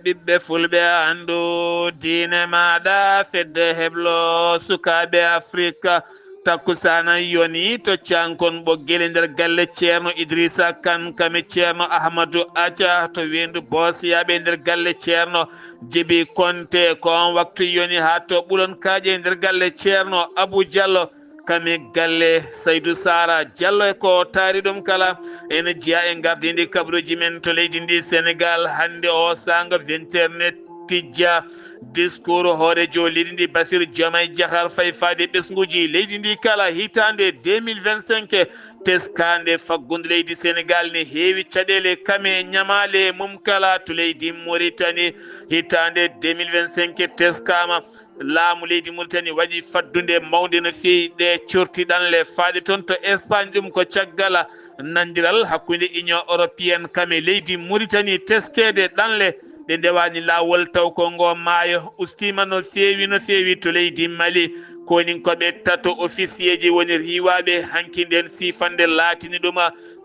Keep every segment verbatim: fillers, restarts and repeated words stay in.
Ɓiɓɓe fulɓe, anndu diine maaɗa, fedde heblo sukaaɓe Afirka. Takkusaana yoni to Cankon Ɓoggel e nder galle Ceerno Idrissa Kane, kame Ceerno Ahmadou Aca to Weendu Boosiyaaɓe e nder galle Ceerno Jibi Konte. Ko on waktu yoni haa to Ɓulon Kaaƴe e nder galle Ceerno Abou Diallo, kame galle Saydou Sara Diallo. E ko taari ɗum kala, ene jeyaa e ngardiindi kabaruuji men to leydi ndi Senegal. Hannde o saanga vingt heures ne tijja discours hooreejo leydi ndi Bassirou Diomaye Diakhar Faye faade ɓesnguuji leydi ndi kala hitaande deux mille vingt-cinq. Teskaande faggudu leydi Senegal ne heewi caɗeele kame ñamaale mum kala to leydi Mauritanie. Hitaande deux mille vingt-cinq teskaama. Laamu leydi Mauritanie waɗi faddude mawnde no feewi ɗe corti ɗanle faade toon to Espagne. Ɗum ko caggal nandiral hakkunde Union Européenne kame leydi Mauritanie teskeede ɗanle ɗe ndewaani laawol, taw ko ngo maayo ustiima no feewi, no feewi to leydi Mali. Koninkooɓe tato ofisiyee ji woni riiwaaɓe hanki nden siifannde laatini ɗum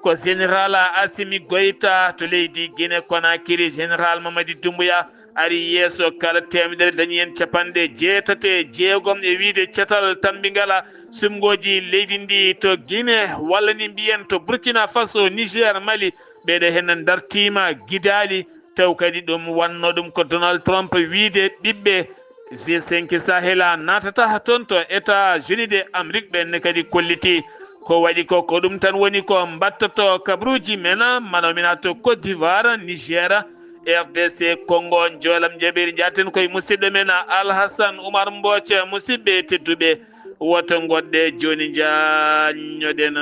ko Général Assimi Goïta to leydi Guinée Conakry, Général Mamadi Doumbouya ari yeeso kala teemedere dañi heen capanɗe jeetati e jeegom e wiyde catal tammbingal suɓngooji leydi ndi to Guinée, walla ni mbiyen to Burkina Faso, Niger, Mali. Ɓeeɗo heen dartiima gidaali, taw kadi ɗum wannoo ɗum ko Donald Trump wiyde ɓiɓɓe G cinq Sahel a naatata toon to États-Unis de Amérique ɓen ne kadi kolliti. Ko waɗi ko, ko ɗum tan woni ko mbattoto kabaruuji men, mano mina to Côte d'Ivoire, Niger, R D C Congo. Njoolam jaɓeeri njaaten koye musidɗo men Alhassane Oumar Mbooc. Musidɓe tedduɓe, woto ngoɗɗe jooni njaññoɗen.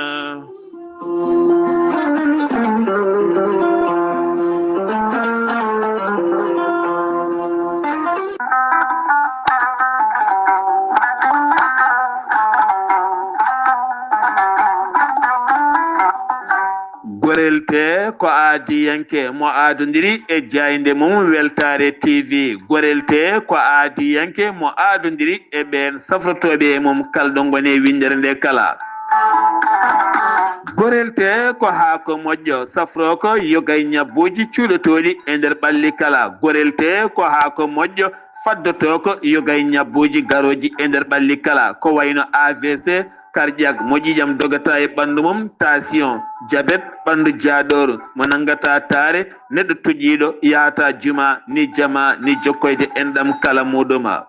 Gorel Tee ko aadiyanke mo aadondiri e jaaynde mum Weltaare T V. Gorel Tee ko aadiyanke mo aadondiri e ɓeen safrotooɓe e mum kalɗo ngoni e winndere nde kala. Gorel Tee ko haako moƴƴo, safroo ko yogay ñabbuuji cuuɗotooɗi e nder ɓalli kala. Gorel Tee ko haako moƴƴo, faddotoo ko yogay ñabbuuji garooji e nder ɓalli kala, ko wayno A V C, cardiaque, mo ƴiiƴam dogata e ɓanndu mum, tension, diabète, ɓanndu jaaɗooru, mo nanngata taare, neɗɗo tuƴiiɗo yahata juma, ni jama, ni jokkoyde enɗam kala muɗuma.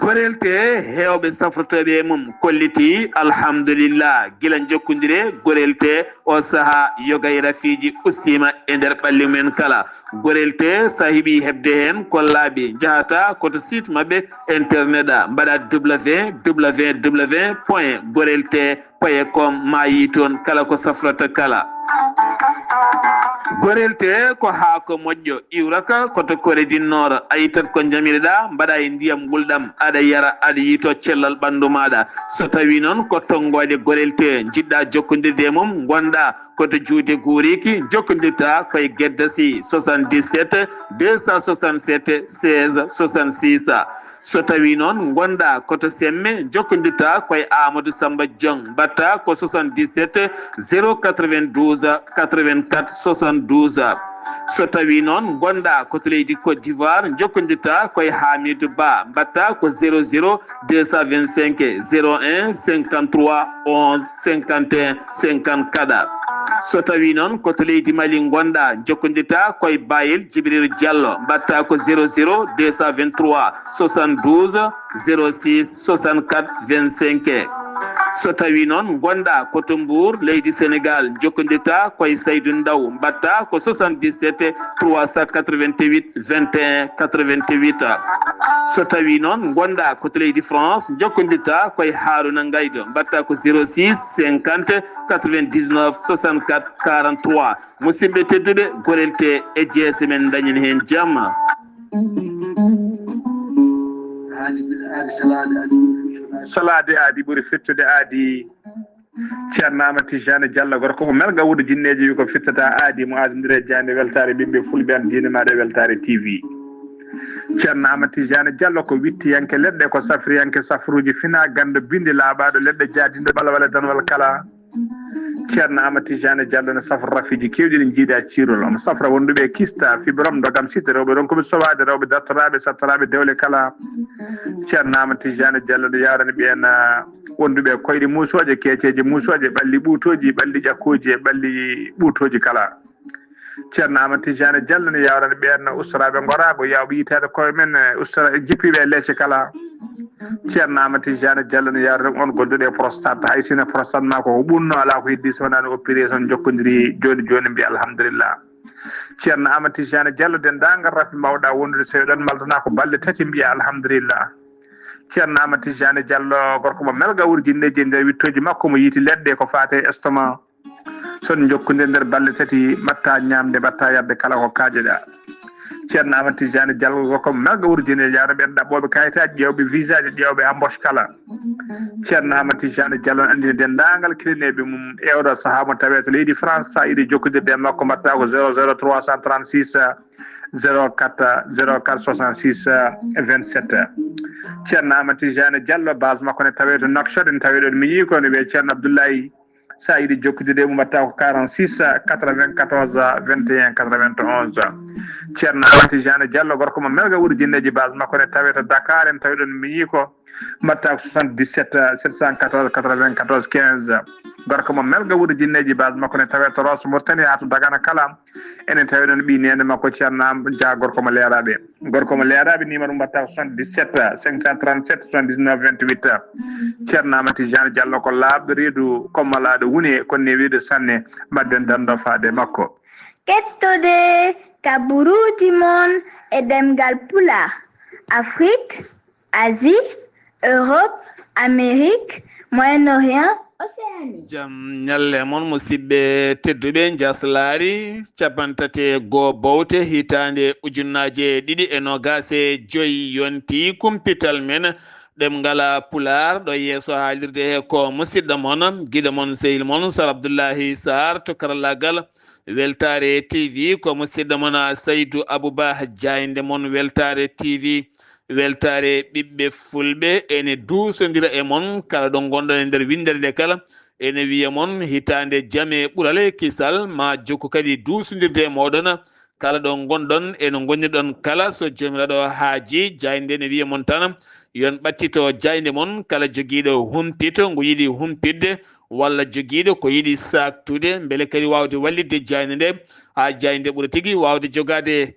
Gorel Tee, heewɓe safrotooɓe e mum kolliti, alhamdulillah, gila jokkondire Gorel Tee, o sahaa yogay rafiiji ustiima e nder ɓalli men kala. Gorel Tee, so a heɓii heɓde heen, ko laaɓi, njahata ko to site maɓɓe internet a, mbaɗa W W W point gorel tee point com, ma yii toon kala ko safrata kala. Gorel Tee ko haako moƴƴo, iwrata ko to Corée du Nord, a ittat ko njamiriɗaa, mbaɗa e ndiyam ngulɗam, aɗa yara, aɗa yiytoo cellal ɓanndu maaɗa. So tawii noon ko tonngoode Gorel Tee njiɗɗaa jokkondirde e mum, ngonɗaa ko to juuɗe guuriiki, jokkondirtaa ko e Geddasi, soixante-dix-sept deux cent soixante-sept seize soixante-six. So tawii noon ngonɗaa ko to Semme, jokkondirtaa ko e Amadou Samba Diong, mbaɗtaa ko soixante-dix-sept zéro quatre-vingt-douze quatre-vingt-quatre soixante-douze. So tawii noon ngonɗaa ko to leydi Côte d'Ivoire, jokkondirtaa ko e Hamidou Ba, mbaɗtaa ko zéro zéro deux cent vingt-cinq zéro un cinquante-trois onze cinquante et un cinquante-quatre. So tawii noon ko to leydi Mali ngonɗaa, jokkondirtaa ko e Bayel Jibril Diallo, mbaɗtaa ko zéro zéro deux cent vingt-trois soixante-douze zéro six soixante-quatre vingt-cinq. So tawii noon ngonɗaa ko to Mbour, leydi Senegaal, jokkondirtaa ko e Saydou Ndaw, mbaɗtaa ko soixante-dix-sept trois cent quatre-vingt-huit vingt et un quatre-vingt-huit. So tawii noon ngonɗaa ko to leydi France, jokkondirtaa ko e Harouna Ngaydo, mbaɗtaa ko zéro six cinquante quatre-vingt-dix-neuf soixante-quatre quarante-trois. Musidɓe tedduɓe, Gorel Tee e jeese men, dañen heen jam. Aadi, aadi, salaade, aadi ɓuri fettude. Salaade aadi ɓuri fettude aadi. Ceerno Amadou Tijani Diallo, gorko ko melga wuudo jinneeji, wi ko fittata aadi mo aadondire e jaaynde weltaare ɓiɓɓe fulɓe, an diine maaɗa e Weltaare T V. Ceerno Amadou Tijani Diallo ko wittiyanke leɗɗe, ko safriyanke safruuji, fina ganndo bindi laaɓaaɗo leɗɗe, jaadinɗo ɓalwale danwal kala. Ceerno Amadou Tijani Diallo ne safra rafiiji keewɗi ɗi njiidaa ciirol. Omo safra wonduɓe e kista, fibrome, ndogam, site, rewɓe ronkuɓe sowaade, rewɓe dartoraaɓe, sattoraaɓe dewle kala. Ceerno Amadou Tijani Diallo ne yaarani ɓeen, ah, wonduɓe e koyɗe muusooje, keeceeje muusooje, ɓalli ɓuutooji, ɓalli ƴakkooji e ɓalli ɓuutooji kala. Ceerno Amadou Tijani Diallo ne yaarani ɓeen ustoraaɓe ngoraago, yaawɓe yitaade koye men, eh, ustora-, jippiiɓe e leece kala. Ceerno Amadou Tijani Diallo ne yaarani on gonduɗo e prostate, hay sino prostate maa ko ɓunno, alaa ko heddi so wonaa no opération, jokkondiri jooni jooni, mbiya alhamdulillah. Ceerno Amadou Tijani Diallo, denndaangal rafi mbaawɗaa wondude, so eɗon maldana ko balɗe tati, mbiya alhamdulillah. Ceerno Amadou Tijani Diallo, gorko mo melga wurjinneeji e nder wittooji makko, mo yiiti leɗɗe ko faate estomac. So on njokkondirii nder balɗe tati, mbaɗtaa ñaamde, mbaɗtaa yarde kala ko kaajeɗaa. Ceerno Amadou Tijani Diallo, gorko mo melga wurjinneeji, yaarani ɓeen ɗaɓɓooɓe kayitaaji, ƴeewɓe visaaji, ƴeewɓe embauche kala. Ceerno Amadou Tijani Diallo ne anndina denndaangal kilineeɓe mum e oɗo sahaa mo tawee to leydi France, so a yiɗi jokkondirde e makko, mbaɗtaa ko zéro zéro trois cent trente-six, zéro quatre, zéro quatre soixante-six, vingt-sept. Ceerno Amadou Tijani Diallo, base makko ne tawee to Nouakchott, ne tawee ɗon miñi ko ne wiyee Ceerno Abdoulaye. So a yiɗi jokkondirde e mum, mbaɗtaa ko quarante-six, quatre-vingt-quatorze, vingt et un, quatre-vingt-onze. Ceerno Amadou Tijani Diallo, gorko mo melga wurjinneeji, base makko ne tawee to Dakar, en tawi ɗon miñi ko, mbaɗtaa ko soixante-dix-sept, sept cent quatorze, quatre-vingt-quatorze, quinze. Gorko mo melga wurjinneeji, base makko ne tawee to Rosso Mauritanie haa to Dagana kala. Enen tawi ɗon ɓii neene makko Ceerno Am Dia, gorko mo leeraaɓe. Gorko mo leeraaɓe, numéro mbaɗtaa ko soixante-dix-sept, cinq cent trente-sept, soixante-dix-neuf, vingt-huit. Ceerno Amadou Tijani Diallo ko laaɓɗo reedu, ko malaaɗo wune, ko newiiɗo sanne. Mbaɗden dando faade makko. Kettode ka buruuji mon e ɗemngal Pulaar, Afrique, Asie, Europe, Amérique, Moyen-Orient, Océanie. Jam ñalle mon, musidɓe tedduɓe, njaslaari cappanɗe tati e goo bowte hitaande ujunnaaje ɗiɗi e noogaas e joy yonti kumpital men ɗemngal Pulaar. Ɗo yeeso haalirde he ko musidɗo mon, giɗo mon, sehil mon, Sar Abdullahi Sarr to karallaagal Weltaare T V, ko musidɗo mon Saydu Abuba, jaaynde mon Weltaare T V. Weltaare ɓiɓɓe fulɓe ene duusondira e mon kala ɗo ngonɗon e nder winndere nde kala. Ene wiya mon hitaande jam e ɓural e kisal, ma jokku kadi duusondirde e mooɗon kala ɗo ngonɗon e no ngonirɗon kala. So Joomiraaɗo haaji, jaaynde nde ne wiya mon tan, yon ɓattito jaaynde mon, kala jogiiɗo humpito ngu yiɗi humpitde walla jogiiɗo ko yiɗi saaktude, mbele kadi waawde wallitde jaaynde nde, haa jaaynde ɓura tigi waawde jogaade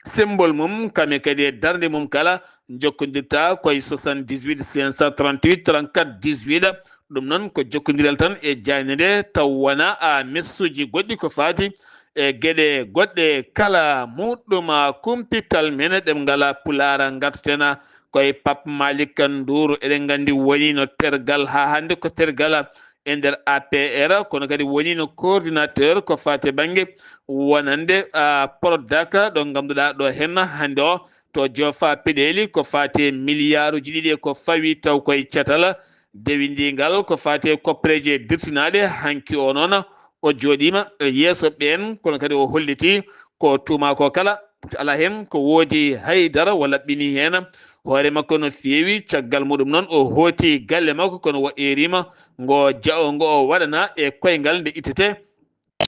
symbole mum, kame kadi e darnde mum kala, jokkondirta koye soixante-dix-huit cinq cent trente-huit trente-quatre dix-huit. Ɗum noon ko jokkondiral tan e jaaynde nde, taw wona a messuuji goɗɗi ko faati e geɗe goɗɗe kala. Muɗɗum kumpital men ɗemngal Pulaar, ngartaten koye Pape Malick Ndour. Eɗen nganndi woniino tergal, haa hannde ko tergal e nder A P R, kono kadi woniino coordinateur ko faati e bannge wonande, ah, Prodac, ɗo ngannduɗaa ɗo henna hannde o to joofa peɗeeli ko faati e miliyaaruuji ɗiɗi e ko fawi taw koye catal dewindiingal ko faati e koppereeje dirtinaaɗe. Hanki o noon o jooɗiima e yeeso ɓeen, kono kadi o holliti ko tuuma ko kala alaa heen ko woodi hay dara o laɓɓinii heen hoore makko no feewi. Caggal muɗum noon o hooti galle makko, kono o eeriima ngo ja'o ngo o waɗana e koyngal nde ittete.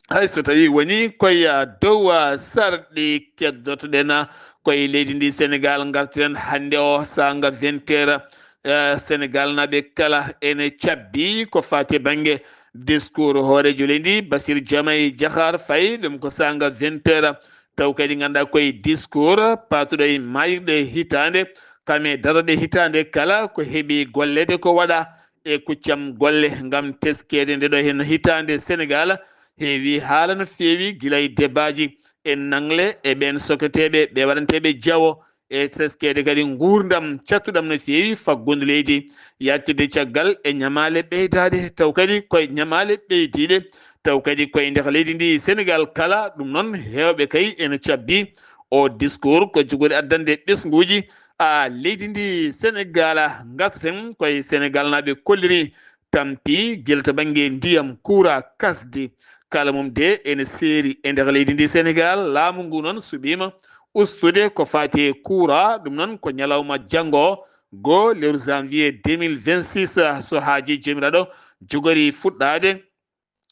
Hay so tawii woni koye dow, ah, sarɗi keddotoɗen, ah, koye leydi ndi Senegaal, ngartiren hannde o saanga vingt heures, eh, Senegaal naaɓe kala ene cabbi ko faati e bannge discours hooreejo leydi Bassirou Diomaye Diakhar Faye, ɗum ko saanga vingt heures. Taw kadi ngannduɗaa koye discours paatuɗo e maayirɗe hitaande, kam e darorɗe hitaande kala ko heɓi golleede ko waɗa e kuccam golle ngam teskeede nde ɗo heen hitaande Senegaal. Heewi haala no feewi, gila e debaaji e nangle e ɓeen soketeeɓe, ɓe waɗanteeɓe jawo e teskeede kadi nguurndam cattuɗam no feewi faggudu leydi, yaltidde caggal e ñamaale ɓeydaaɗe, taw kadi koye ñamaale ɓeydiiɗe, taw kadi koye nder leydi ndi Senegaal kala. Ɗum noon heewɓe kay ene cabbi o discours ko jogori addande ɓesnguuji a leydi ndi Senegaal. Ngartaten koye Senegaal naaɓe kolliri tampi gila to bannge ndiyam, kuura, kasdi, kala mum de ene seeri e nder leydi ndi Senegaal. Laamu ngu noon suɓiima ustude ko faati e kuura. Ɗum noon ko ñalawma janngo goo lewru janvier deux mille vingt-six, so haajii Joomiraaɗo jogori fuɗɗaade.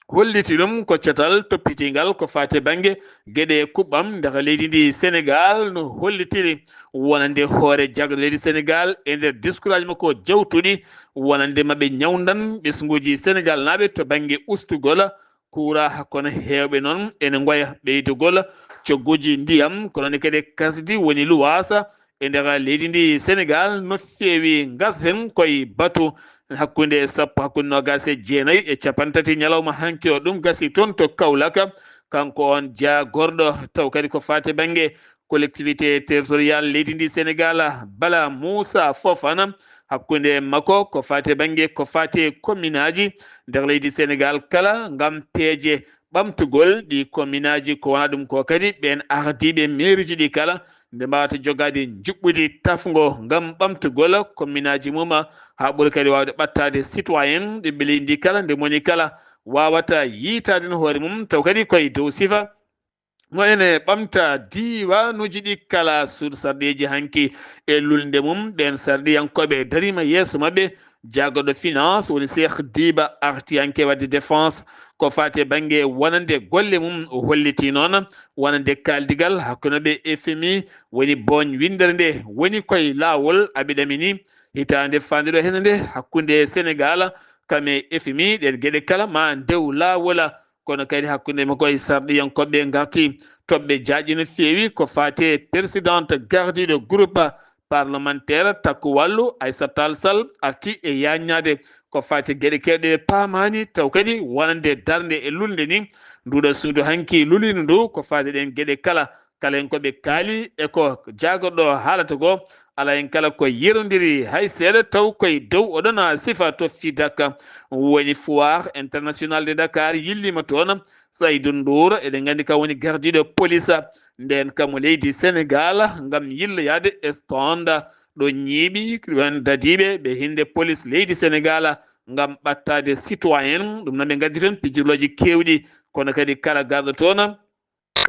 holliti ɗum ko catal toppitiingal ko faati e bannge geɗe kuɓɓam nder leydi ndi Senegal, no hollitiri wonande hoore jaggude leydi Senegal e nder diskuraaji makko jawtuɗi wonande maɓɓe ñawndan ɓesnguuji Senegal naaɓe to bannge ustugol kuura, kono heewɓe noon ene ngoya ɓeydugol cogguuji ndiyam, kono ne kadi kasdi woni luwaasa e nder leydi ndi Senegal. No feewi ngarten koye batu hakkunde sappo, hakkunde noogaas e jeenayi e capanɗe tati ñalawma hanki o, ɗum gasi toon to Kaolack. Kanko on jaagorɗo taw kadi ko faati bannge collectivité territoriale leydi ndi Senegal, Bala Moussa Fofana, hakkunde makko ko faati bannge, ko faati e commune aji nder leydi Senegal kala ngam peeje ɓamtugol ɗi commune aji. Ko wona ɗum ko kadi ɓeen ardiiɓe mairie ji ɗi kala nde mbawata jogaade njuɓɓudi tafngo ngam ɓamtugol commune aji mum, haa ɓuri kadi waawde ɓattaade citoyen ɓiɓɓe leydi ndi kala nde moni kala waawata yiitaade no hoore mum, taw kadi koye dow sifa mo ene ɓamta diiwanuuji ɗi kala. Suudu sarɗiyeeji hanki e lulnde mum, ɓeen sarɗiyankooɓe dariima yeeso maɓɓe. Jaagorɗo finance woni Cheikh Diba arti hanki e waɗde défense ko faati e bannge wonande golle mum. O holliti noon wonande kaaldigal hakkunde maɓɓe e F M I, woni booñ winndere nde woni koye laawol. Aɓe ɗamini hitaande faanduɗo heen nde hakkunde Senegal kam e F M I, ɗeen geɗe kala ma ndew laawol. Kono kadi hakkunde makko e sarɗiyankooɓe ngarti toɓɓe jaaƴe no feewi ko faati e présidente gardiiɗo groupe parlementaire Takku Wallu, Aissata Tall Sall, arti e yaaññaade ko faati geɗe keewɗe ɗe paamaani, taw kadi wonande darnde e lulnde ni. Nduɗo suudu hanki luliino ndu ko faati ɗeen geɗe kala. Kala heen ko ɓe kaali e ko jaagorɗo haalata ko, alaa heen kala ko yerondiri hay seeɗa, taw koye dow oɗon sifa to FIDAK woni Foire Internationale de Dakar yilliima toon. Saydou Ndour, eɗen nganndi kam woni gardiiɗo police ndeen kam mo leydi Senegal ngam yilloyaade e stand ɗo ñiiɓi ɓeen dadiiɓe ɓe hinde police leydi Senegal ngam ɓattaade citoyen. Ɗum noon ɓe ngaddi toon pijirlooji keewɗi, kono kadi kala garɗo toon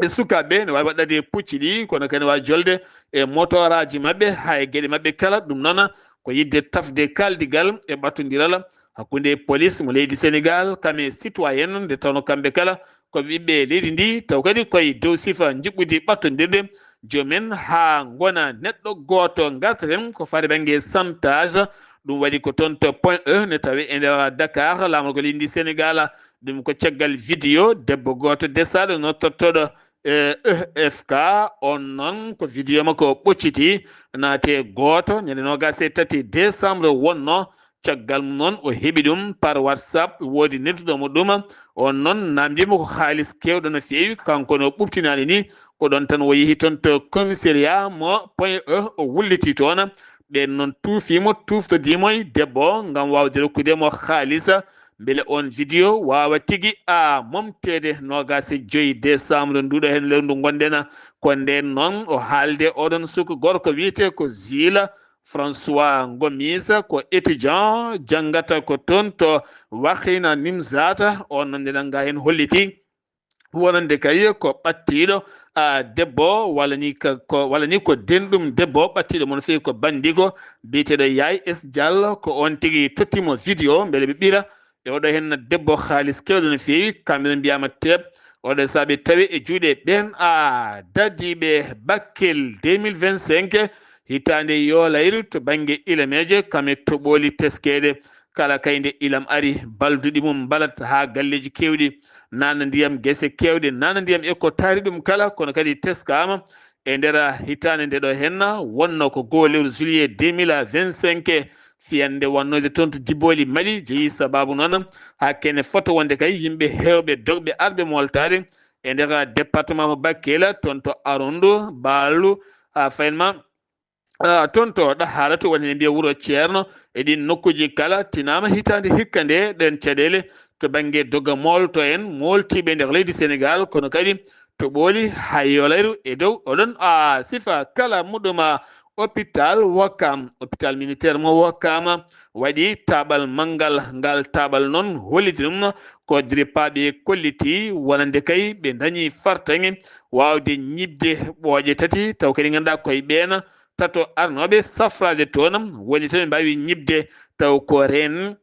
e sukaaɓe ne waawi waɗɗade pucci ɗi, kono kadi ne waawi jolde e motoraaji maɓɓe haa e geɗe maɓɓe kala. Ɗum noon ko yiɗde tafde kaaldigal e ɓattondiral hakkunde police mo leydi Senegal kam e citoyen, nde tawno kamɓe kala ko ɓiɓɓe leydi ndi, taw kadi koye dow sifa njuɓɓudi ɓattondirde joomen haa ngona neɗɗo gooto. Ngartaten ko faati bannge santage, ɗum waɗi ko toon to Point E ne tawi e nder Dakar, laamorgo leydi ndi Senegal. Ɗum ko caggal vidéo debbo gooto desaaɗo nodtortooɗo E F K, on noon ko vidéo makko o ɓocciti, naate gooto, ñande noogaas e tati décembre wonnoo. Caggal mum noon, o heɓi ɗum par WhatsApp, woodi nelduɗo mo ɗum. On noon, naamndiima ko haalis keewɗo no feewi, kanko no ɓuɓtinaani ni, ko ɗoon tan o yehi toon to commissariat mo Point E, o wulliti toon. Ɓeen noon tuufiimo, tuuftodiimo e debbo o ngam waawde rokkude mo haalis, mbele oon vidéo waawa tigi a momteede. Noogaas e joy décembre nduɗo heen lewru ndu ngonɗen, ko ndeen noon o haalde oɗon suka gorko wiyetee ko Zila François Ngomisa, ko étudiant, janngata ko toon to Wakhina Nimzata. On noon nde nannga heen holliti wonande kay ko ɓattiiɗo, a, debbo, walla ni ka, ko, walla ni ko denɗum debbo ɓattiiɗo mo no feewi ko banndigo biyeteeɗo Yaay S Diallo, ko oon tigi tottimo vidéo mbele ɓe ɓira e oɗo heen debbo haalis keewɗo no feewi. Kamɓe ɓe mbiyaama teep, oɗo saabe tawi e juuɗe ɓeen, a, dadiiɓe Bakkel deux mille vingt-cinq, hitaande yoolayru to bannge ilameeje, kam e toɓooli teskeede. Kala kay nde ilam ari, balduɗi mum mbalat haa galleeji keewɗi, nana ndiyam gese keewɗe, nana ndiyam e ko taari ɗum kala, kono kadi teskaama e nder hitaande nde ɗo henna, wonno ko goo lewru juillet deux mille vingt-cinq, fiyannde wonnode toon to Diboli Mali, jeyi sababu noon haa kene fota wonde kay yimɓe heewɓe dogɓe arɓe mooltaade e nder département mo Bakel, toon to Arundu, Baalu, haa fayin ma, ah, toon to Ɗahaaratu, woni ne mbiya wuro Ceerno. E ɗiin nokkuuji kala tinaama hitaande hikka nde ɗeen caɗeele to bannge doga moolto en, mooltiiɓe nder leydi Senegal, kono kadi to ɓooli haa yoolayru e dow oɗon, a, sifa kala muɗum, a, hôpital Ouakam, hôpital militaire mo Ouakam, waɗi taaɓal manngal. Ngal taaɓal noon holliti ɗum ko diripaaɓe kolliti wonande kay ɓe ndañi fartaŋŋe waawde ñiɓde ɓooƴe tati, taw kadi ngannduɗaa koye ɓeen tato arnooɓe safraade toon, woni tan ɓe mbaawi ñiɓde taw ko reen,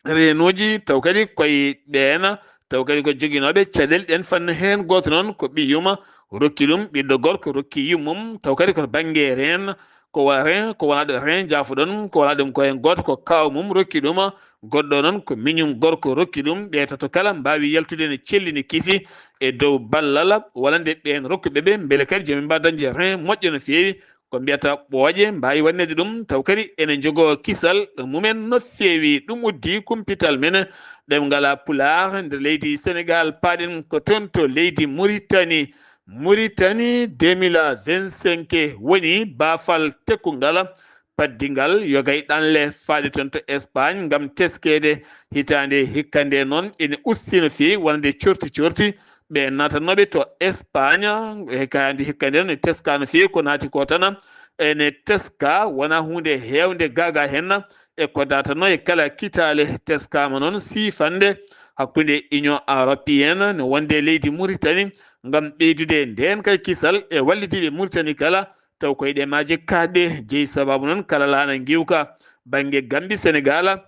reenuuji, taw kadi koye ɓeen taw kadi ko joginooɓe caɗeele ɗen fannu. Heen gooto noon ko ɓiy yumma rokki ɗum ɓiɗɗo gorko, rokki yummum, taw kadi ko to bannge reen, ko wa-, reen, ko wonaa ɗo reen, jaafoɗon, ko wonaa ɗum, ko heen gooto ko kaaw mum rokki ɗum, goɗɗo noon ko miñum gorko rokki ɗum. Ɓe tato kala mbaawi yaltude ne celli ne kiisi e dow ballal walla nde ɓeen rokkuɓe ɓe, mbele kadi jomi mba dañde reen moƴƴo no feewi. Ko mbiyata ɓooƴe mbaawi waɗneede ɗum, taw kadi ene njogoo kisal mumen no feewi. Ɗum uddi kumpital men ɗemngal Pulaar nder leydi Senegaal. Paaɗen ko toon to leydi Muritani. Muritani deux mille vingt-cinq woni baafal tekkungal paddingal yogay ɗanle faade toon to Espagne ngam teskeede hitaande hikka nde. Noon ene usti no feewi wonande corti corti ɓe naatannooɓe to Espagne. E kadi hikka nde ne teska no feewi, ko naati ko tan ene teska, wonaa huunde heewnde gaagaa heen. E ko naatannoo e kala kitaale, teskaama noon siifannde hakkunde Union Européenne ne wonde leydi Muritani ngam ɓeydude ndeen kay kisal e wallidiiɓe Muritani kala, taw koye ɗe maaje kaaɗɗe jeyi. Sabaabu noon kala laana ngiwka bannge Gambi, Senegala,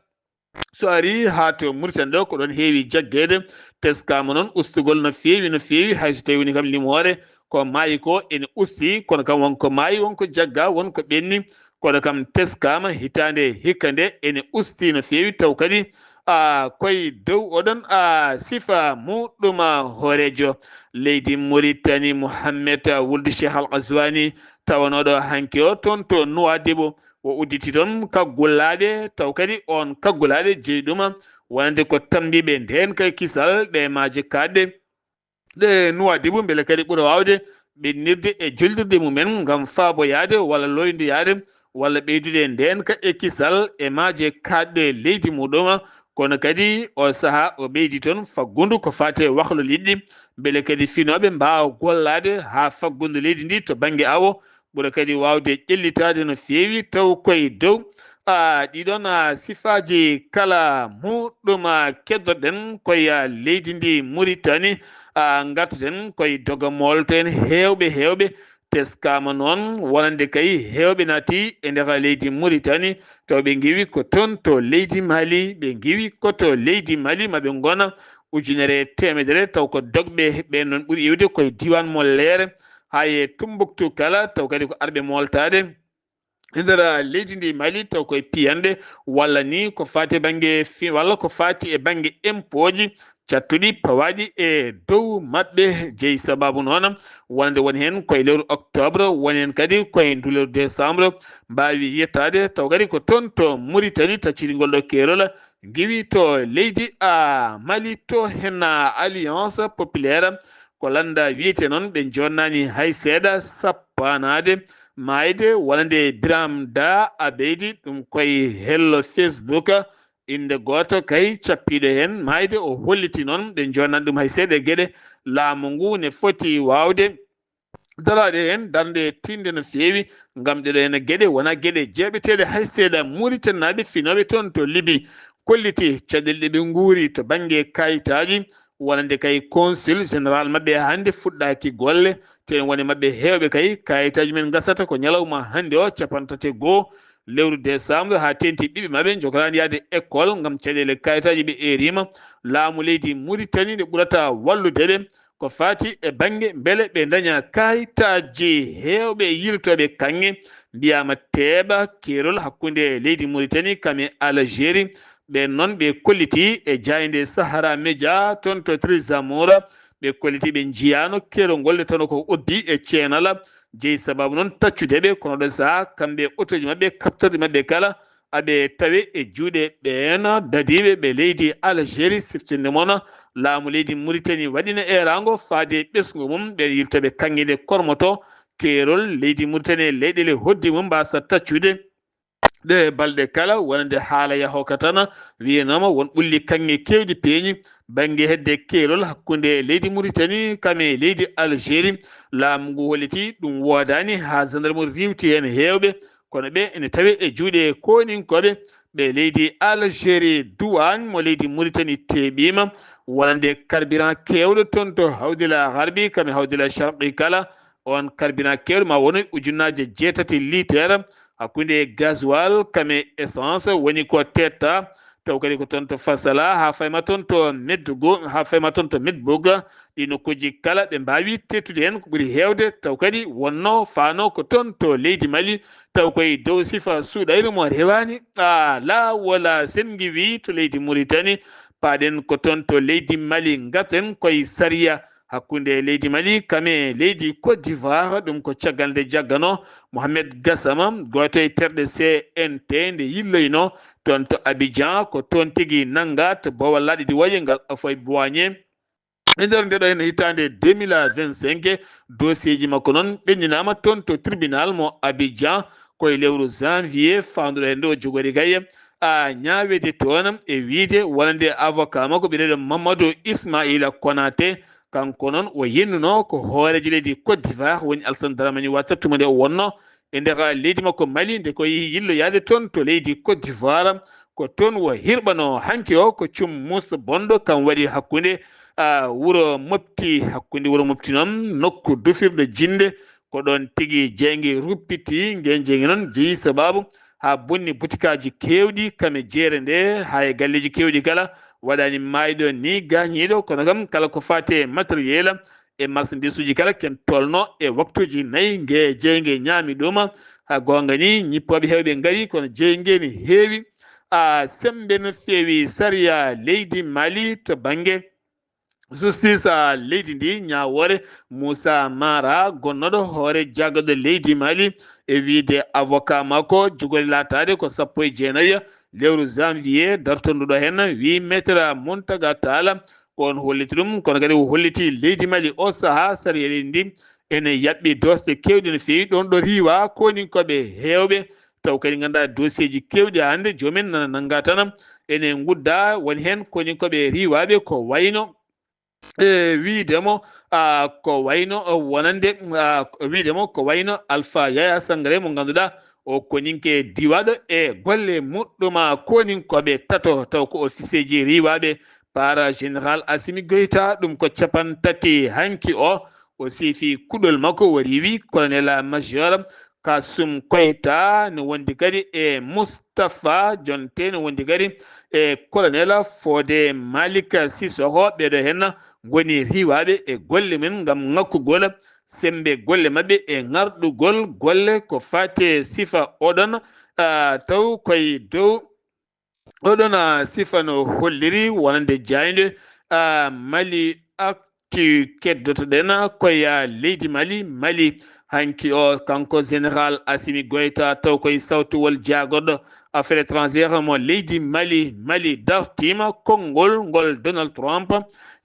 so arii haa to Muritani ɗo, ko ɗoon heewi jaggeede. Teskaama noon ustugol no feewi, no feewi, hay so tawii woni kam limoore ko maayi ko ene usti, kono kam won ko maayi, won ko jaggaa, won ko ɓenni, kono kam teskaama hitaande hikka nde ene usti no feewi, taw kadi a koye dow oɗon a sifa muɗɗum hooreejo leydi Muritani, Mouhamed Wuld Cheikh Al Ghazouani, tawanooɗo hanki o toon to Nouadhibou. O udditi toon kaggulaaɗe, taw kadi oon kaggulaaɗe jeyi ɗum wonande ko tammbiiɓe ndeen kay kisal ɗe maaje kaaɗɗe ɗe Nouadhibou, mbele kadi ɓura waawde ɓennirde e jollirde mumen ngam faaboyaade walla looyndoyaade walla ɓeydude ndeen ka e kisal e maaje kaaɗɗe leydi muɗum. Kono kadi o sahaa o ɓeydi toon faggundu ko faati e wahlu liɗɗi, mbele kadi finooɓe mbaawa gollaade haa faggundu leydi ndi to bannge awo ɓura kadi waawde ƴellitaade no feewi, taw koye dow a ɗiɗon a sifaaji kala muɗɗum a keddoɗen koye a leydi ndi Muritani. A ngartaten koye doga moolto en heewɓe heewɓe. Teskaama noon wonande kay heewɓe naati e nder leydi Muritani, taw ɓe ngiwi ko toon to leydi Mali, ɓe ngiwi ko to leydi Mali, ma ɓe ngona ujunere e teemedere, taw ko dogɓe ɓeen noon ɓuri iwde koye diiwaan mo Leere, haa e Tumbuktu kala, taw kadi ko arɓe mooltaade e nder leydi ndi Mali, taw koye piyanɗe walla ni ko faati e bannge fi-, walla ko faati e bannge impooji cattuɗi pawaaɗi e dow maɓɓe. Jeyi sabaabu noon wonande woni heen koye lewru octobre, woni heen kadi koye ndu lewru décembre, mbaawi yettaade, taw kadi ko toon to Muritani tacciri ngol ɗo keerol, ngiwi to leydi a Mali, to heen Alliance Populaire. Ko lannda wiyete noon, ɓe jonnani hay seeɗa sappanaade maayde wonande Biram Da Abeydi, ɗum koye hello Facebook, innde gooto kay cappiiɗo heen maayde. O holliti noon, ɓe jonnani ɗum hay seeɗa e geɗe laamu ngu ne foti waawde daraade heen darnde tiiɗnde no feewi, ngam ɗeɗo heen geɗe wonaa geɗe jeeɓeteeɗe hay seeɗa. Muritaninaaɓe finooɓe toon to Libi kolliti caɗeele ɗe ɓe nguuri to bannge kayitaaji, wonande kay consul général maɓɓe hannde fuɗɗaaki golle, te woni maɓɓe heewɓe kay kayitaaji men ngasata ko ñalawma hannde o, capanɗe tati e goo lewru décembre, haa teenti ɓiɓɓe maɓɓe njogoraani yahde école ngam caɗeele kayitaaji ɓe eeriima. Laamu leydi Muritani nde ɓurata wallude ɓe ko faati e bannge mbele ɓe ndaña kayitaaji. Heewɓe yiltooɓe kaŋŋe mbiyaama teeɓa keerol hakkunde leydi Muritani kam e Algérie. Ɓeen noon ɓe kolliti e jaaynde Sahara Média toon to Trésor, ɓe kolliti ɓe njiyaano keerol ngol nde tawnoo ko obbi e ceenal. Jeyi sabaabu noon taccude ɓe, kono ɗo sahaa kamɓe otooji maɓɓe, kaptorɗe maɓɓe kala, aɓe tawe e juuɗe ɓeen dadiiɓe ɓe leydi Algérie. Siftinde mon, laamu leydi Muritani waɗiino eeraango faade ɓesngu mum ɓeen yiltooɓe kaŋŋe nde kormoto keerol leydi Muritani e leyɗeele hoddi mum mbaasa taccude. Ɗe balɗe kala wonande haala yahooka tan, wiyanaama won ɓulli kaŋŋe keewɗi peeñi bannge hedde keerol hakkunde leydi Muritani kam e leydi Algérie. Laamu ngu holliti ɗum woodaani haa gendarmerie riiwti heen heewɓe, kono ɓe ene tawe e juuɗe kooninkooɓe ɓe leydi Algérie. Duwaañ mo leydi Muritani teeɓiima wonande carburant keewɗo toon to Hawdila Garbi kam e Hawdila Sharqi kala. On carburant keewɗo ma wonu ujunnaaje jeetati liiteer, hakkunde gasoil kam e essence woni ko teetta, taw kadi ko toon to Fasala, haa fayma toon to Meddugu, haa fayma toon to Medbug. Ɗi nokkuuji kala ɓe mbaawi teettude heen ko ɓuri heewde, taw kadi wonno faano ko toon to leydi Mali, taw koye dow sifa suuɗayru mo rewaani, a, laa wala senngi wi to leydi Muritani, paaɗen ko toon to leydi Mali, ngarten koye sariya hakkunde leydi Mali kam e leydi Côte d'Ivoire, ɗum ko caggal nde jagganoo Mohamed Gassama, gooto e terɗe C N T, nde yilloyno toon to Abidjan, ko toon tigi nannga to boowal laaɗe diwooje ngal Houphouët-Boigny. E nder nde ɗo hitaande deux mille vingt-cinq, dossier ji makko noon ɓenndinaama toon to tribunal mo Abidjan, ko e lewru janvier faanduɗo heen nde o jogori kay, a, ñaaweede toon e wiyde wonande avocat makko biyeteeɗo Mamadou Ismaïla Konaté, kanko noon o yennunoo ko hooreejo leydi Côte d'Ivoire, woni Alassane Dramane Ouattara, tuma nde o wonnoo e nder leydi makko Mali, nde ko yilloyaade toon to leydi Côte d'Ivoire. Ko toon o hirɓanoo hanki o ko cum Moussa Bondo, kam waɗi hakkunde, a, wuro Mopti, hakkunde wuro Mopti noon, nokku dufirɗo jinnde, ko ɗoon tigi jeynge ruppiti. Ngeen jeynge noon jeyi sabaabu haa bonni butikaaji keewɗi, kam e jeere nde, haa e galleeji keewɗi kala, waɗaani maayɗo ni gaañiiɗo, kono kam kala ko faati e matériel e marchandise uji kala ken tolno e waktuuji nayi, nge jeynge ñaami ɗum. Haa goonga ni, ñippooɓe heewɓe ngari, kono jeynge ne heewi, a, semmbe no feewi sariya leydi Mali to bannge justice, a, leydi ndi, ñaawoore Moussa Mara, gonnooɗo hoore jaagorɗe leydi Mali, e wiyde avocat makko jogori laataade ko sappo e jeenayi lewru janvier dartonduɗo heen, wi Maître Mountaga Tall, ko on holliti ɗum, kono kadi o holliti leydi Mali o sahaa sariya leydi ndi ene yaɓɓi doosɗe keewɗe no feewi, ɗoon ɗo riiwa koninkooɓe heewɓe, taw kadi ngannduɗaa dossier ji keewɗi hannde, joomum en nana nannga tan, ene ngudda, woni heen koninkooɓe riiwaaɓe ko wayno, e, wiide mo, a, ko wayno, o, wonande, a, wiide mo ko wayno Alpha Yaya Sangaré mo ngannduɗaa o koninke diwaɗo e golle muɗɗuma koninkooɓe tato, taw ko officier ji riiwaaɓe para Général Assimi Goïta, ɗum ko capanɗe tati hanki o, o siifi kuɗol makko, o riiwi colonel major Kassoum Koita, ne wondi kadi e Moustapha Dionté, ne wondi kadi e colonel Fodé Malick Sissoko. Ɓeeɗo heen ngoni riiwaaɓe e golle mum ngam ŋakkugol semmbe golle maɓɓe e ŋarɗugol golle ko faati e sifa oɗon, a, taw koye dow oɗon, a, sifa no holliri wonande jaaynde, a, Mali Actu. Keddoto-ɗen koye, a, leydi Mali, Mali hanki o, kanko Général Assimi Goïta, taw koye sawtuwol jaagorɗo affaires étrangères mo leydi Mali. Mali dartiima konngol ngol Donald Trump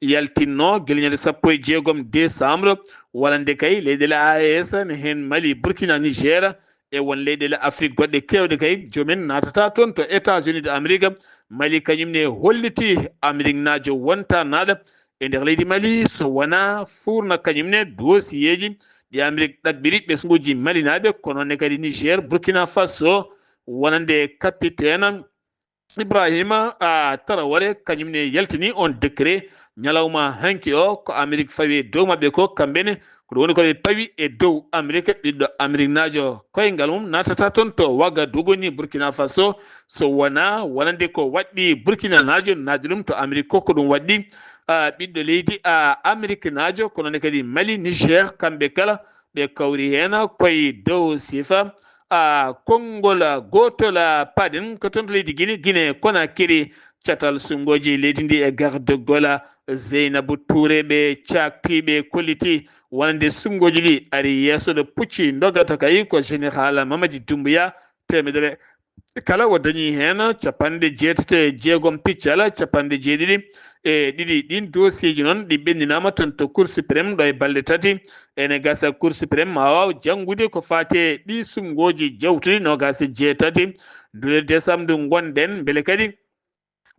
yaltinno gila ñande sappo e jeegom décembre, wonande kay leyɗeele A E S, ne heen Mali, Burkina, Niger, e won leyɗeele Afrik goɗɗe keewɗe kay, joom en naatata toon to États-Unis de Amérique. Mali kañum ne holliti Ameriknaajo wonta naaɗa e nder leydi Mali, so wonaa fuurna kañum ne dossier ji ɗi Amerik ɗaɓɓiri ɓesnguuji malinaaɓe, ko noon ne kadi Niger, Burkina Faso, wonande capitaine Ibrahima, a, Traoré, kañum ne yaltini on décret ñalawma hanki o, ko Amerik fawi e dow maɓɓe ko kamɓe ne, ko ɗum woni ko ɓe pawi e dow Amerik, ɓiɗɗo Ameriknaajo koyngal mum naatata toon to Wagadugu ni Burkina Faso, so wonaa wonande ko waɗɗi Burkinanaajo naatde ɗum to Amerik ko, ko ɗum waɗɗi, a, ɓiɗɗo leydi, a, Ameriknaajo, ko noon kadi Mali, Niger, kamɓe kala ɓe kawri heen koye dow sifa, a, konngol gootol, a, paaɗen ko toon to leydi Guinée, Guinée Conakry, catal suɓngooji leydi ndi e gardagol Zeynabou Touré, ɓe caakti, ɓe kolliti wonande suɓngooji ɗi ari yeeso ɗo pucci ndogata kay ko Général Mamadi Doumbouya, teemedere kala o dañi heen capanɗe jeetati e jeegom piccal, capanɗe jeeɗiɗi e ɗiɗi. Ɗiin dossier ji noon ɗi ɓenndinaama toon to Cour suprême ɗo e balɗe tati. Ene gasa Cour suprême ma waaw janngude ko faati e ɗii suɓngooji jawtuɗi noogaas e jeetati nduɗe décembre ndu ngonɗen, mbele kadi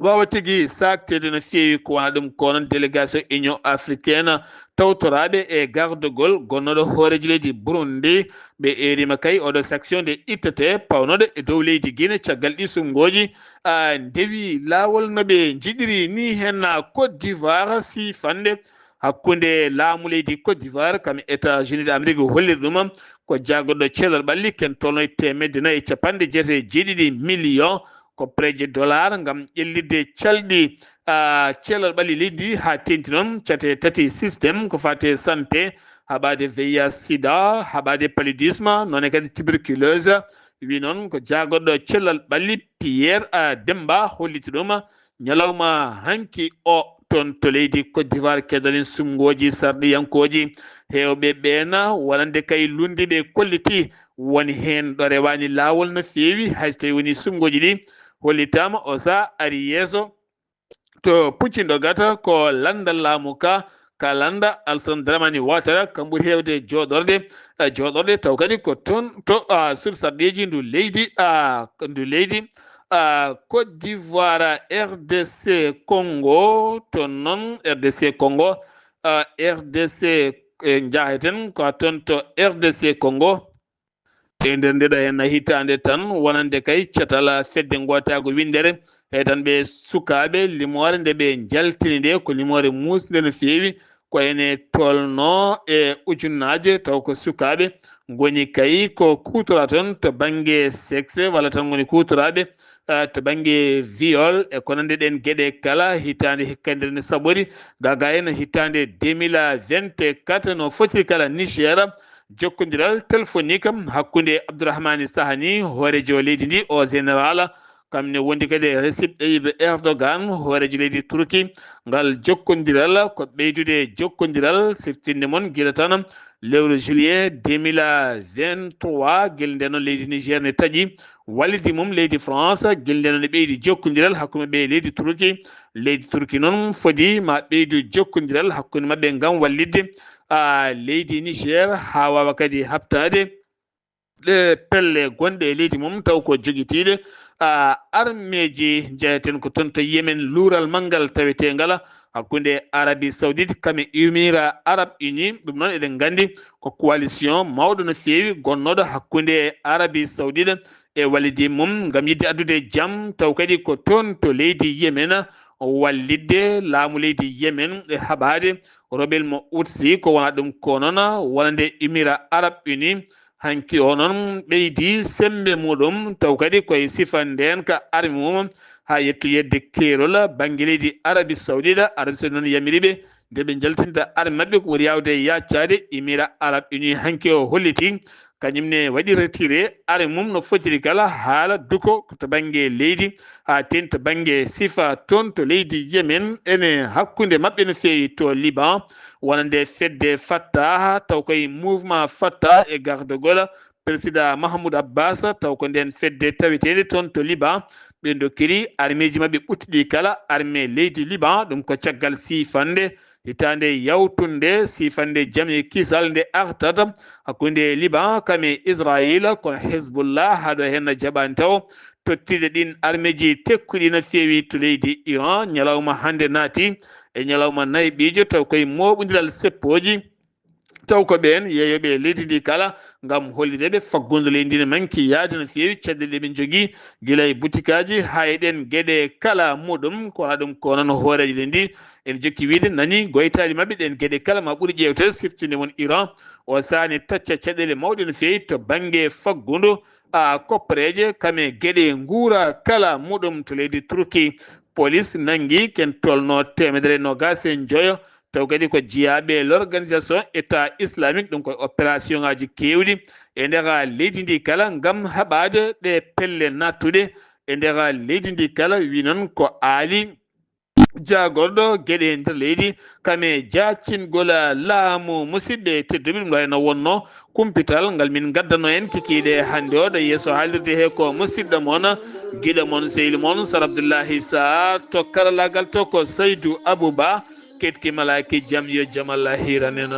waawa tigi saakteede no feewi ko wona ɗum. Ko noon délégation Union africaine tawtoraaɓe e gardagol gonnooɗo hooreejo leydi Burundi, ɓe eeriima kay oɗo sanction nde ittete pawnooɗo e dow leydi Guinée caggal ɗii suɓngooji, a, ndewi laawol no ɓe njiɗiri ni heen Côte d'Ivoire siifande hakkunde laamu leydi Côte d'Ivoire kam États-Unis de Amérique holliri ɗum ko jaagorɗo ceelal ɓalli ken tolno e teemedde nayi e capanɗe jeetati e jeeɗiɗi million ko preje dollar ngam ƴellitde calɗi, ah, cellal ɓalli leydi haa teeŋti noon cate tati système ko faati e santé, haɓaade V I H sida, haɓaade paludisme, noone kadi tuberculose. Wi noon ko jaagorɗo cellal ɓalli Pierre, ah, Demba holliti ɗum ñalawma hanki o toon to leydi Côte d'Ivoire keddani suɓngooji sarɗiyankooji. Heewɓe ɓeen wonande kay lunndiiɓe kolliti woni heen ɗo rewaani laawol no feewi, hay so tawii wonii suɓngooji ɗi hollitaama. O sa ari yeeso to puccindo gata ko lannda laamu ka, ka lannda Alassane Dramane Ouattara, kam ɓuri heewde jooɗorde, eh, jooɗorde taw kadi ko toon to, ah, suudu sarɗiiji ndu leydi, ah, ndu leydi, ah, Côte d'Ivoire, R D C Congo, toon noon R D C Congo, ah, R D C, eh, njaheten ko toon to R D C Congo. E nder nde ɗo henna hitaande tan, wonande kay catal fedde ngootaagu winndere, heɗan ɓe sukaaɓe, limoore nde ɓe njaltini nde ko limoore muusnde no feewi, ko ene tolno e ujunnaaje, taw ko sukaaɓe ngoni kay ko kuutora toon to bannge sexe, walla tan ngoni kuutoraaɓe, eh, to bannge viol e ko nanndi ɗeen geɗe kala. Hitaande hikka nder ne saɓori, gaga en hitaande deux mille vingt-quatre no foti kala Niger, jokkondiral téléphonique hakkunde Abdourahmane Sahani, hooreejo leydi ndi, o général, kam ne wondi kadi e Recep Tayyip Erdogan, hooreejo leydi Turki. Ngal jokkondiral ko ɓeydude jokkondiral siftinde mon gila tan lewru juillet deux mille vingt-trois, gila nde noon leydi Niger ne taƴi wallidi mum leydi France, gila nde noon ne ɓeydi jokkondiral hakkunde maɓɓe e leydi Turki. Leydi Turki noon foti ma ɓeydu jokkondiral hakkunde maɓɓe ngam wallitde, ah, leydi Niger haa waawa kadi haɓtaade ɗe pelle gonɗe e leydi mum taw ko jogitiiɗe, ah, armeeji. Njeyaten ko toon to Yemen, luural manngal taweteengal hakkunde Arabie Saoudite kam e Émirats Arabes Unis. Ɗum noon eɗen nganndi ko coalition mawɗo no feewi gonnooɗo hakkunde Arabie Saoudite e wallidi mum ngam yiɗde addude jam, taw kadi ko toon to leydi Yemen wallitde laamu leydi Yemen e haɓaade rebelle mo Houthi, ko wona ɗum ko noon wonande Émirats Arabes Unis. Hanki o noon ɓeydi semmbe muɗum, taw kadi koye sifa ndeen ka arme mum haa yetto yedde keerol bannge leydi Arabie Saoudite. Arabie Saoudite noon yamiri ɓe nde ɓe njaltinta arme maɓɓe ko ɓuri yaawde yaccaade. Émirats Arabes Unis hanki o holliti kañum ne waɗi retiré arme mum no fotiri kala haala duko ko to bannge leydi haa teeŋti to bannge sifa toon to leydi Yemen. Ene hakkunde maɓɓe no feewi to Liban, wonande fedde Fattah, taw koye mouvement Fattah e gardagol président Mahmoud Abbas, taw ko ndeen fedde taweteende toon to Liban. Ɓe ndokkiri armeeji maɓɓe ɓuttuɗi kala armée leydi Liban, ɗum ko caggal siifannde hitaande yawtunde, siifannde jam e kisal nde artata hakkunde Liban kam e Israël, kono Hezbollah haa ɗo henna jaɓaani taw tottirde ɗin armeeji tekkuɗi no feewi to leydi Iran. Ñalawma hannde naati e ñalawma nayɓiijo, taw koye mooɓondiral seppooji. Taw ko ɓeen yeeyooɓe leydi ndi kala ngam hollitde ɓe faggudu leydi ndi ne manki yaade no feewi, caɗeele ɗe ɓe njogii gila e butikaaji haa e ɗeen geɗe kala muɗum. Ko wona ɗum ko noon hooreejo leydi ndi ene jokki wiyde nani goytaali maɓɓe ɗeen geɗe kala ma ɓuri ƴeewteede, siftinde won Iran o saani tacca caɗeele mawɗe no feewi to bannge faggudu, a, koppareeje kam e geɗe nguura kala muɗum to leydi Turki. Polis nanngi ken tolno teemedere e noogaas e njoyo, taw kadi ko jeyaaɓe l'organisation État islamique, ɗum koye opération ŋaaji keewɗi e nder leydi ndi kala ngam haɓaade ɗe pelle nattuɗe e nder leydi ndi kala. Wi noon ko aali jaagorɗo geɗe nder leydi kam e jaacingol laamu. Musidɓe tedduɓe, ɗum ɗo henna wonno kumpital ngal min ngaddano en kikiiɗe hannde o. Ɗo yeeso haalirde he ko musidɗo mon, giɗo mon, sehil mon Sar Abdullahi Sarr, to karallaagal to ko Saydu Abouba. Ketki malaaki jam, yo jam Allah hiiran en.